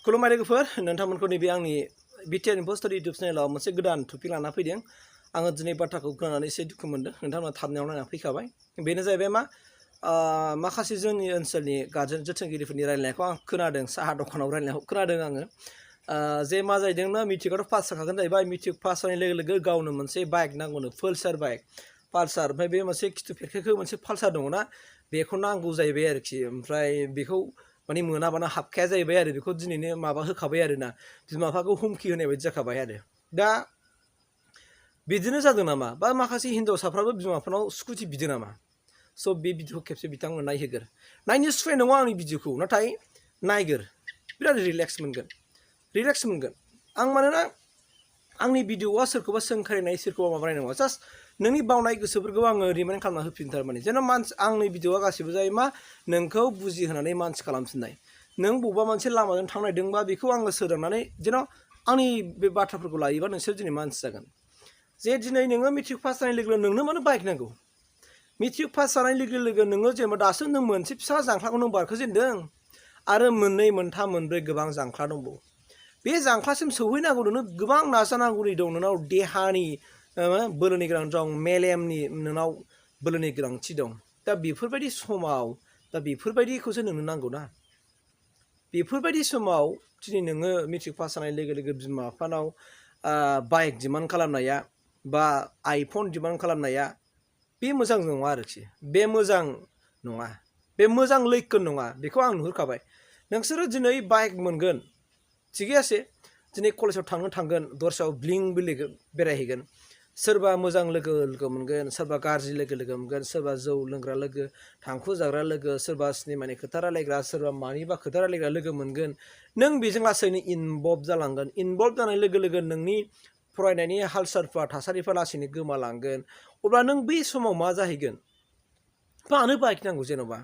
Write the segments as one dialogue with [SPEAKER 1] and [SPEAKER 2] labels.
[SPEAKER 1] खुलुमबाय लोगोफोर नोंथांमोनखौ नैबे आंनि Btrinfostudio YouTube चेनेलाव मोनसे गोदान टपिक लाना फैदों आङो दिनै बाथ्राखौ खोनानानै एसे दुखु मोनदों नोंथांमोना थाबनायाव नायना फैखाबाय बेनो जाहैबाय मा माखासे जोंनि ओनसोलनि गार्जेन जोथोनगिरिफोरनि रायलायनायखौ आं खोनादों साहा दखानाव रायलायनायखौ खोनादों आङो जे मा जाहैदोंना मेट्रिकआथ' पास जाखागोन जाहैबाय मेट्रिक पास जानाय लोगो लोगो गावनो मोनसे बाइक नांगौनो पालसार बाइक पालसार ओमफ्राय बे मोनसे खिथु फेरखेखौ मोनसे पालसार दङना बेखौ नांगौ जाहैबाय आरोखि ओमफ्राय बेखौ माने मोनाबाना हाबखाया जाहैबाय आरो बेखौ दिनैनो माबा होखाबाय आरोना बिमा बिफाखौ हुमखि होनाय बायदि जाखाबाय आरो दा बिदिनो जादों नामा बा माखासे हिनजावसाफ्राबो बिमा बिफानाव स्कुटि बिदों नामा स' बे भिडिअखौ खेबसे बिथांमोना नायहोगोर नायनो सुखुनाय नङा आंनि भिडिअखौ नाथाय नायगोर बिराद रिलेक्स मोनगोन आं मानोना आंनि भिडिअआ सोरखौबा सोंखारिनाय सोरखौबा माबानाय नङा जास्ट नोंनि बावनाय गोसोफोरखौ आङो रिमाइन्ड खालामना होफिन थारमाने जेन' आंनि भिडिअआ गासिबो जायो मा नोंखौ बुजिहोनानै मानसि खालामफिननाय नों बबेबा मोनसे लामाजों थांनायदोंबा बेखौ आङो सोलोंनानै जेन' आंनि बे बाथ्राफोरखौ लायोबा नोंसोर दिनै मानसि जागोन जे दिनै नोङो मेट्रिक पास जानाय लोगो नोंनो मानो बाइक नांगौ मेट्रिक पास जानाय लोगो लोगो नोङो जेनेबा दासो नों मोनसे फिसा जांख्लाखौ नों बारखोजेनदों आरो मोननै मोनथाम मोनब्रै गोबां जांख्ला दंबावो बे जांख्लासिम सौहैनांगौ नोंनो गोबां नाजानांगौनि दं नोंनाव देहानि बोलोनि गोनां दं मेलेमनि नोंनाव बोलोनि गोनांथि दं दा बेफोरबायदि समाव दा बेफोरबायदिखौसो नोंनो नांगौ ना बेफोरबायदि समाव दिनै नोङो मेट्रिक पास जानाय लोगो लोगो बिमा बिफानाव बाइक डिमान्ड खालामनाया बा iPhone डिमान्ड खालामनाया बे मोजां नङा आरोखि बे मोजां नङा बे मोजां लैखोन नङा बेखौ आं नुहुरखाबाय नोंसोरो दिनै बाइक मोनगोन थिगै आसे दिनै कलेजाव थांगोन दस्रायाव ब्लिं बिलिं बेरायहैगोन सोरबा मोजां लोगो मोनगोन सोरबा गाज्रि लोगो मोनगोन सोरबा जौ लोंग्रा लोगो थांखु जाग्रा लोगो सोरबा सिनेमानि खोथा रायलायग्रा सोरबा मानिबा खोथा रायलायग्रा लोगो मोनगोन नों बेजों लासैनो इनभल्भ जालांगोन इनभल्भ जानाय लोगो लोगो नोंनि फरायनायनि हाल सालफ्रा थासारिफ्रा लासैनो गोमालांगोन अब्ला नों बै समाव मा जाहैगोन मानो बाइक नांगौ जेन'बा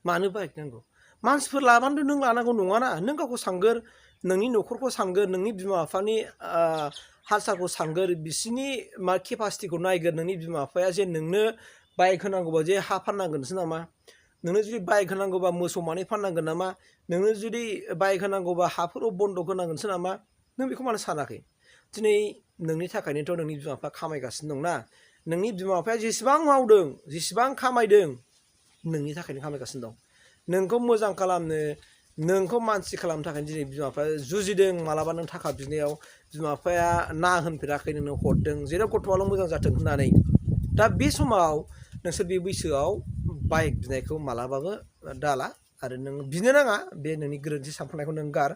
[SPEAKER 1] मानो बाइक नांगौ मानसिफोर लाबानो नों लानांगौ नङाना नों गावखौ सानगोर नोंनि न'खरखौ सानगोर नोंनि बिमा बिफानि हाल सालखौ सानगोर बिसिनि मा केपासिटिखौ नायगोर नोंनि बिमा बिफाया जे नोंनो बाइक होनांगौबा जे हा फाननांगोनसो नामा नोंनो जुदि बाइक होनांगौबा मोसौ मानै फाननांगोन नामा नोंनो जुदि बाइक होनांगौबा हाफोराव बन्दक होनांगोनसो नामा नों बेखौ मानो सानाखै दिनै नोंनि थाखायनोथ' नोंनि बिमा बिफाया खामायगासिनो दंना नोंनि बिमा बिफाया जेसेबां मावदों जेसेबां खामायदों नोंनि थाखायनो खामायगासिनो दं नोंखौ मोजां खालामनो नोंखौ मानसि खालामनो थाखाय दिनै बिमा बिफाया जुजिदों मालाबा नों थाखा बिनायाव बिमा बिफाया ना होनफेराखै नोंनो हरदों जेराव गथ'आल' मोजां जाथों होननानै दा बे समाव नोंसोर बे बैसोआव बाइक बिनायखौ मालाबाबो दाला आरो नों बिनो नाङा बे नोंनि गोरोन्थि सानफ्लांनायखौ नों गार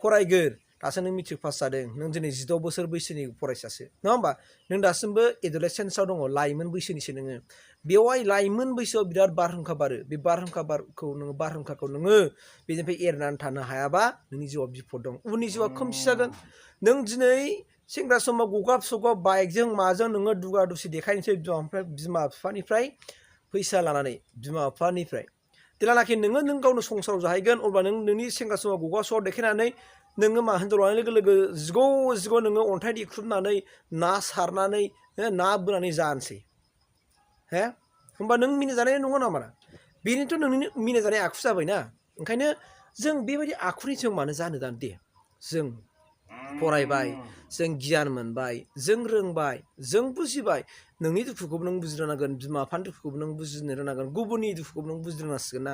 [SPEAKER 1] फरायगोर दासो नों मेट्रिक पास जादों नों दिनै 16 बोसोर बैसोनि फरायसासो नङा होमबा नों दासिमबो एडलेसेन्सआव दङ लाइमोन बैसोनिसो नोङो बेवहाय लाइमोन बैसोआव बिराद बारहुंखा बारो बे बारहुंखाखौ नोङो बेनिफ्राय एरनानै थानो हायाबा नोंनि जिउआव बिपद दं उननि जिउआ खोमसि जागोन नों दिनै सेंग्रा समाव गगाब सगाब बाइकजों माजों नोङो दुगा दुसि देखायनोसै बिमा बिफानिफ्राय फैसा लानानै बिमा बिफानिफ्राय जेलानाखि नोङो नों गावनो संसाराव जाहैगोन अब्ला नों नोंनि सेंग्रा समाव गगाब सगाब देखायनानै नोङो मा हिन्जाव लानाय लोगो लोगो जिगौ नोङो अन्थाइ देख्रुबनानै ना सारनानै ना बोनानै जानोसै होमबा नों मिनिजानाय नङा नामा बेनिथ' नोंनि मिनिजानाय आखु जाबायना ओंखायनो जों बेबायदि आखुनि जों मानो जानो दान दे जों फरायबाय जों गियान मोनबाय जों रोंबाय जों बुजिबाय नोंनि दुखुखौबो नों बुजिनो रोंनांगोन बिमा बिफानि दुखुखौबो नों बुजिनो रोंनांगोन गुबुननि दुखुखौबो नों बुजिनो रोंनांसिगोन ना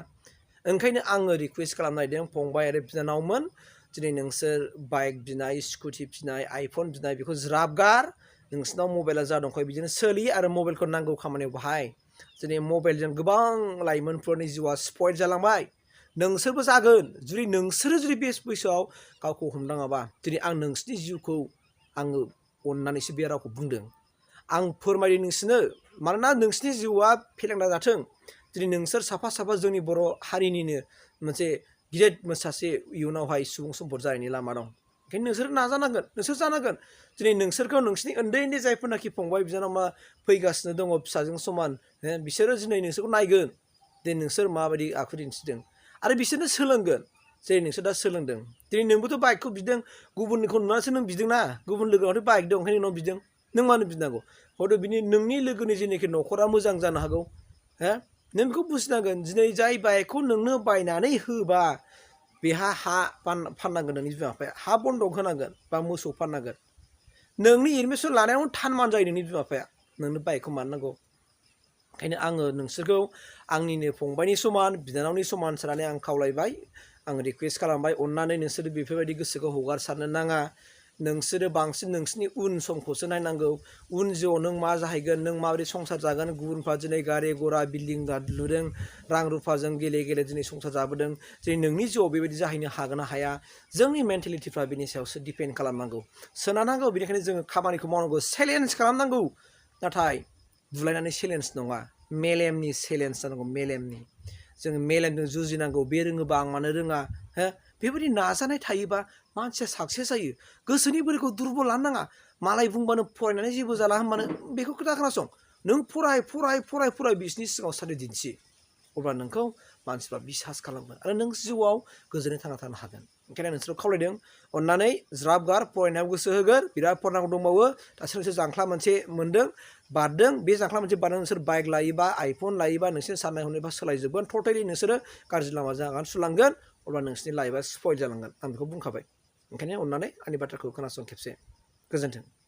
[SPEAKER 1] ओंखायनो आङो रिकुवेस्ट खालामनो नागिरदों फंबाय आरो बिनानावमोन दिनै नोंसोर बाइक बिनाय स्कुटि बिनाय iPhone बिनाय बेखौ ज्राब गार नोंसिनाव मबाइला जा दंखायो बिदिनो सोलि आरो मबाइलखौ नांगौ खामानियाव बाहाय दिनै मबाइलजों गोबां लाइमोनफोरनि जिउआ स्पइल जालांबाय नोंसोरबो जागोन जुदि नोंसोरो जुदि बे बैसोआव गावखौ हमदाङाबा दिनै आं नोंसिनि जिउखौ आङो अननानैसो बे रावखौ बुंदों आं फोरमायदों नोंसोरनो मानोना नोंसिनि जिउआ फेलेंना जाथों दिनै नोंसोर साफा जोंनि बर' हारिनिनो मोनसे गिदिर सासे इयुनावहाय सुबुं सम्पद जानायनि लामा दं ओंखायनो नोंसोर नाजानांगोन नोंसोर जानांगोन दिनै नोंसोरखौ नोंसिनि उन्दै जायफोरनाखि फंबाय बिनानावा फैगासिनो दङ फिसाजों समान बिसोरो दिनै नोंसोरखौ नायगोन जे नोंसोर माबायदि आखु दिन्थिदों आरो बिसोरनो सोलोंगोन जे नोंसोर दा सोलोंदों दिनै नोंबोथ' बाइकखौ बिदों गुबुननिखौ नुनानैसो नों बिदोंना गुबुन लोगोनावथ' बाइक दं ओंखायनो नोंनाव बिदों नों मानो बिनांगौ हयथ' बिनि नोंनि लोगोनि जेनाखि न'खरा मोजां जानो हागौ नों बेखौ बुजिनांगोन दिनै जाय बाइकखौ नोंनो बायनानै होबा बेहा हा फाननांगोन नोंनि बिमा बिफाया हा बन्दक होनांगोन बा मोसौ फाननांगोन नोंनि एडमिसन लानायावनो थानमान जायो नोंनि बिमा बिफाया नोंनो बाइकखौ मानो नांगौ ओंखायनो आङो नोंसोरखौ आंनिनो फंबायनि समान बिनानावनि समान साननानै आं खावलायबाय आं रिकुवेस्ट खालामबाय अननानै नोंसोरो बेफोरबायदि गोसोखौ हगारसारनो नाङा नोंसोरो बांसिन नोंसिनि उन समखौसो नायनांगौ उन जिउआव नों मा जाहैगोन नों माबोरै संसार जागोन गुबुनफ्रा दिनै गारि गरा बिल्डिं लुदों रां रुफाजों गेले गेले दिनै संसार जाबोदों दिनै नोंनि जिउआव बेबायदि जाहैनो हागोन ना हाया जोंनि मेन्टेलिटिफ्रा बेनि सायावसो डिपेन्ड खालामनांगौ सोनारनांगौ बेनिखायनो जोङो खामानिखौ मावनांगौ चेलेन्ज खालामनांगौ नाथाय बुलायनानै चेलेन्ज नङा मेलेमनि चेलेन्ज जानांगौ मेलेमनि जोङो मेलेमजों जुजिनांगौ बे रोङोबा आं मानो रोङा हो बेबायदि नाजानाय थायोबा मानसिया साक्सेस जायो गोसोनि बोलोखौ दुरबल लानो नाङा मालाय बुंबानो फरायनानै जेबो जाला होनबानो बेखौ खोथा खोनासं नों फराय बिसोरनि सिगाङाव सानसे दिन्थि अब्ला नोंखौ मानसिफ्रा बिसास खालामगोन आरो नों जिउआव गोजोनै थांना थानो हागोन ओंखायनो आं नोंसोरखौ खावलायदों अननानै ज्राब गार फरायनायाव गोसो होगोन बिराद फरायनांगौ दंबावो दासो नोंसोर जांख्ला मोनसे मोन्दों बारदों बे जांख्ला मोनसे बारदों नोंसोर बाइक लायोबा आइफन लायोबा नोंसोर साननाय हनायफ्रा सोलायजोबगोन टटेलि नोंसोरो गाज्रि लामाजों आगान सुरलांगोन अब्ला नोंसोरनि लाइफआ स्पइल जालांगोन आं बेखौ बुंखाबाय ओंखायनो अननानै आंनि बाथ्राखौ खोनासं खेबसे गोजोन्थों